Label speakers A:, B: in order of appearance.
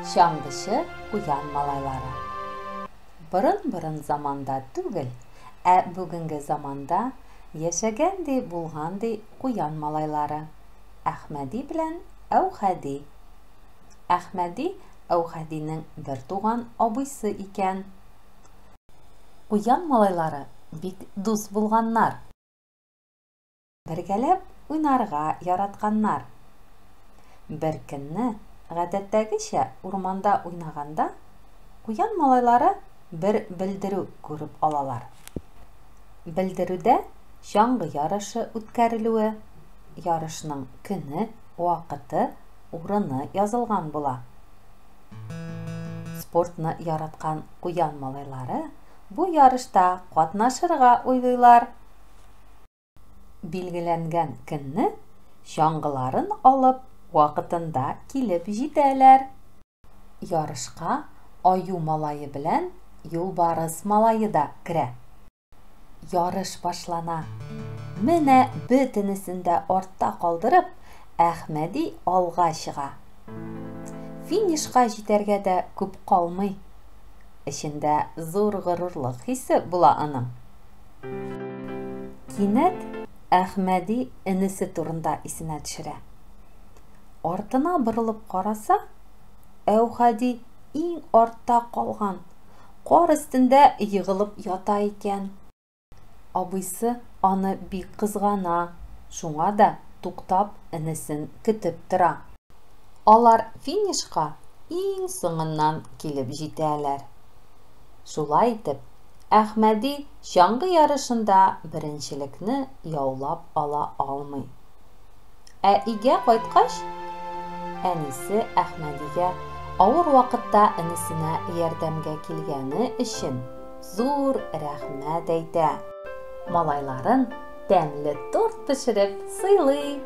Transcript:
A: Чаңгычы куян малайлары. Борын-борын заманда түгел, ә бүгенге заманда яшәгән ди, булган ди куян малайлары, Әхмәди белән Әүхәди. Әхмәди Әүхәдинең бертуган абыйсы икән. Куян малайлары бик дус булганнар. Бергәләп уйнарга яратканнар. Бер көнне, гадәттәгечә, урманда уйнаганда, куян малайлары бер белдерү күреп алалар. Белдерүдә чаңгы ярышы үткәрелүе, ярышның көне, вакыты, урыны язылган була. Спортны яраткан куян малайлары бу ярышта катнашырга уйлыйлар. Билгеләнгән көнне чаңгыларын алып, вакытында килеп җитәләр. Ярышка Аю малае белән Юлбарыс малае да керә. Ярыш башлана. Менә бөтенесен дә артта калдырып, Әхмәди алга чыга. Финишка җитәргә дә күп калмый. Эчендә зур горурлык хисе була аның. Кинәт Әхмәди энесе турында исенә төшерә. Артына борылып караса, Әүхәди иң артта калган, кар өстендә егылып ята икән. Абыйсы аны бик кызгана, шуңа да туктап энесен көтеп тора. Алар финишка иң соңыннан килеп җитәләр. Шулай итеп, Әхмәди чаңгы ярышында беренчелекне яулап ала алмый. Ә өйгә кайткач, әнисе Әхмәдигә авыр вакытта энесенә ярдәмгә килгәне өчен зур рәхмәт әйтә. Малайларын тәмле торт пешереп сыйлый.